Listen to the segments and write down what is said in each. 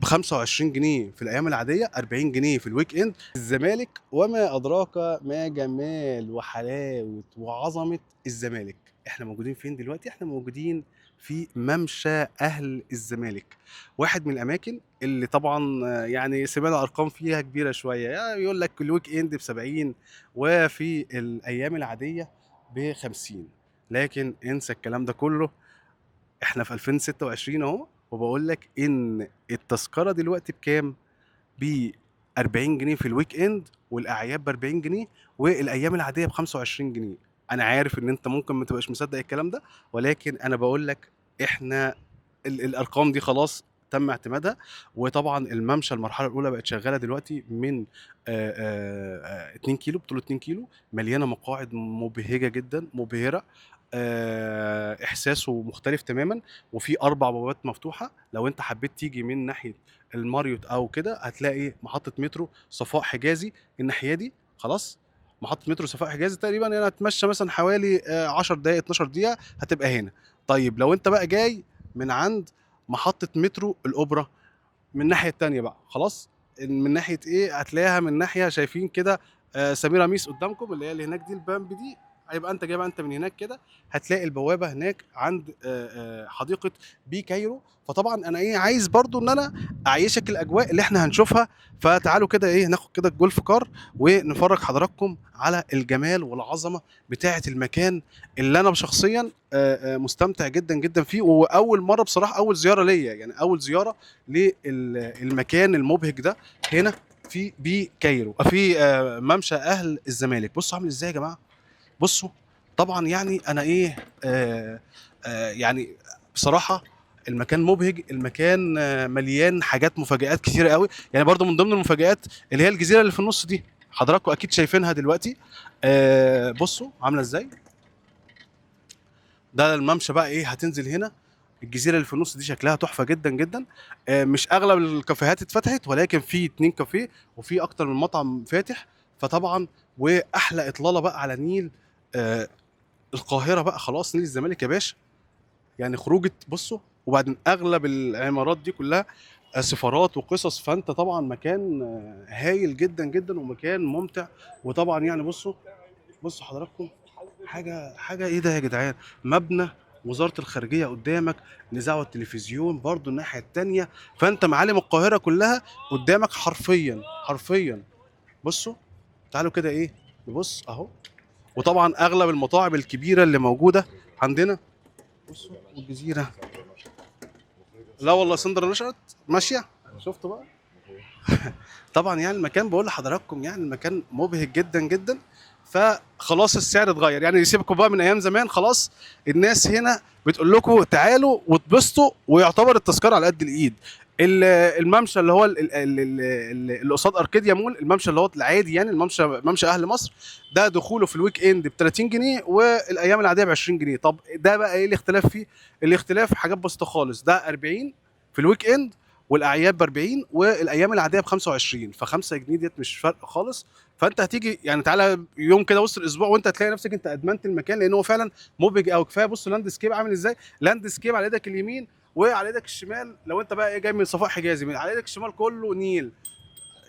25 جنيه في الايام العادية، 40 جنيه في ال weekend. الزمالك وما ادراك ما جمال وحلاوة وعظمه الزمالك. احنا موجودين فين دلوقتي؟ احنا موجودين في ممشى اهل الزمالك، واحد من الاماكن اللي طبعا يعني سمعنا ارقام فيها كبيرة شوية، يعني يقول لك ال weekend ب 70 وفي الايام العادية ب 50، لكن انسى الكلام ده كله. احنا في 2026 اهو، وبقول لك ان التذكرة دلوقتي بكام؟ ب 40 جنيه في ال weekend، والاعياد ب 40 جنيه، والايام العادية ب 25 جنيه. انا عارف ان انت ممكن ما تبقاش مصدق الكلام ده، ولكن انا بقول لك احنا الارقام دي خلاص تم اعتمادها. وطبعا الممشى المرحلة الاولى بقت شغالة دلوقتي من 2 كيلو، بطوله 2 كيلو، مليانة مقاعد مبهجه جدا، مبهرة، احساسه مختلف تماما. وفي 4 بوابات مفتوحة، لو انت حبيت تيجي من ناحية الماريوت او كده هتلاقي محطة مترو صفاء حجازي الناحية دي، خلاص محطة مترو صفاء حجازي تقريبا يعني هتمشى مثلا حوالي 10 دقائق 12 دقيقة هتبقى هنا. طيب لو انت بقى جاي من عند محطة مترو الاوبرا من الناحية الثانية بقى، خلاص من ناحية ايه هتلاقيها؟ من ناحية شايفين كده سميرة ميس قدامكم اللي هي اللي هناك دي، البامب دي، هيبقى انت جاي بقى انت من هناك كده هتلاقي البوابة هناك عند حديقة بي كايرو. فطبعا انا ايه عايز برضو ان انا اعيشك الاجواء اللي احنا هنشوفها، فتعالوا كده ايه ناخد كده ال golf car ونفرج حضراتكم على الجمال والعظمة بتاعه المكان اللي انا شخصيا مستمتع جدا جدا فيه. واول مرة بصراحة، اول زيارة ليا، يعني اول زيارة للمكان المبهج ده هنا في بي كايرو، في ممشى اهل الزمالك. بصوا عامل ازاي يا جماعة، بصوا. طبعا يعني انا ايه يعني بصراحة المكان مبهج، المكان مليان حاجات، مفاجآت كتيرة قوي. يعني برضو من ضمن المفاجآت اللي هي الجزيرة اللي في النص دي، حضراتكم اكيد شايفينها دلوقتي. بصوا عامله ازاي. ده الممشى بقى ايه، هتنزل هنا الجزيرة اللي في النص دي شكلها تحفة جدا جدا. مش اغلب الكافيهات اتفتحت، ولكن في 2 كافيه وفي اكتر من مطعم فاتح. فطبعا واحلى اطلالة بقى على نيل القاهرة بقى، خلاص نيل الزمالك يا باشا، يعني خروجه. بصوا، وبعدين اغلب العمارات دي كلها سفارات وقصص، فانت طبعا مكان هايل جدا جدا ومكان ممتع. وطبعا يعني بصوا حضراتكم حاجة ايه ده يا جدعان، مبنى وزارة الخارجية قدامك، الاذاعة والتلفزيون برضو الناحية التانية، فانت معالم القاهرة كلها قدامك حرفيا حرفيا. بصوا تعالوا كده ايه نبص اهو. وطبعا اغلب المطاعم الكبيرة اللي موجودة عندنا، بصوا والجزيرة، لا والله سندرا نشأت ماشية، شفتوا بقى. طبعا يعني المكان بقول لحضراتكم يعني المكان مبهج جدا جدا. فخلاص السعر اتغير، يعني سيبكم بقى من ايام زمان، خلاص الناس هنا بتقول لكم تعالوا واتبسطوا، ويعتبر التذكرة على قد الايد. الممشى اللي هو اللي قصاد اركيديا مول، الممشى اللي هو العادي يعني الممشى ممشى اهل مصر، ده دخوله في ال weekend ب 30 جنيه والايام العادية ب 20 جنيه. طب ده بقى ايه الاختلاف فيه؟ الاختلاف حاجات بسيطة خالص، ده 40 في ال weekend والاعياد ب 40 والايام العادية ب 25، ف 5 جنيه ديت مش فرق خالص. فانت هتيجي يعني تعالى يوم كده وسط الاسبوع وانت هتلاقي نفسك انت ادمنت المكان، لان هو فعلا مبهج قوي. كفاية بص landscape عامل ازاي، landscape على ايدك اليمين وعلى ايدك الشمال، لو انت بقى ايه جاي من صفاء حجازي، من على ايدك الشمال كله نيل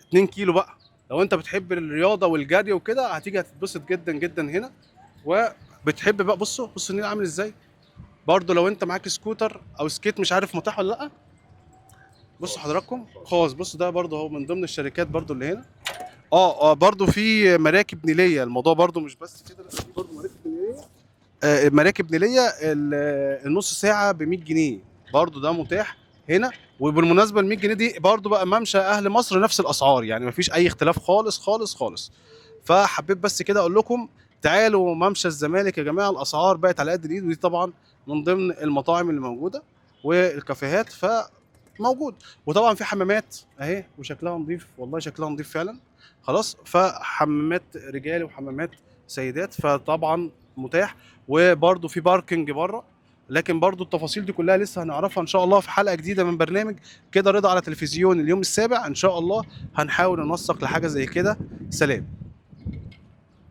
2 كيلو بقى. لو انت بتحب الرياضة والجري وكده هتيجي هتتبسط جدا جدا هنا. وبتحب بقى بصوا النيل عامل ازاي برضو، لو انت معاك سكوتر او skate مش عارف متاح ولا لا. بصوا حضراتكم خلاص، بصوا ده برضو هو من ضمن الشركات برضو اللي هنا. برضو في مراكب نيليه، الموضوع برضو مش بس كده، لا في برضو مراكب نيليه. مراكب نيليه النص ساعة ب 100 جنيه برضو ده متاح هنا. وبالمناسبة ال 100 جنيه دي برضو بقى ممشى اهل مصر نفس الاسعار، يعني مفيش اي اختلاف خالص خالص خالص. فحبيت بس كده اقول لكم تعالوا ممشى الزمالك يا جماعة، الاسعار بقت على قد الايد، ودي طبعا من ضمن المطاعم اللي موجودة والكافيهات فموجود. وطبعا في حمامات اهي وشكلها نظيف، والله شكلها نظيف فعلا خلاص. فحمامات رجالي وحمامات سيدات فطبعا متاح. وبرده في باركنج بره، لكن برضو التفاصيل دي كلها لسه هنعرفها ان شاء الله في حلقة جديدة من برنامج كده رضا على تلفزيون اليوم السابع. ان شاء الله هنحاول ننسق لحاجة زي كده. سلام.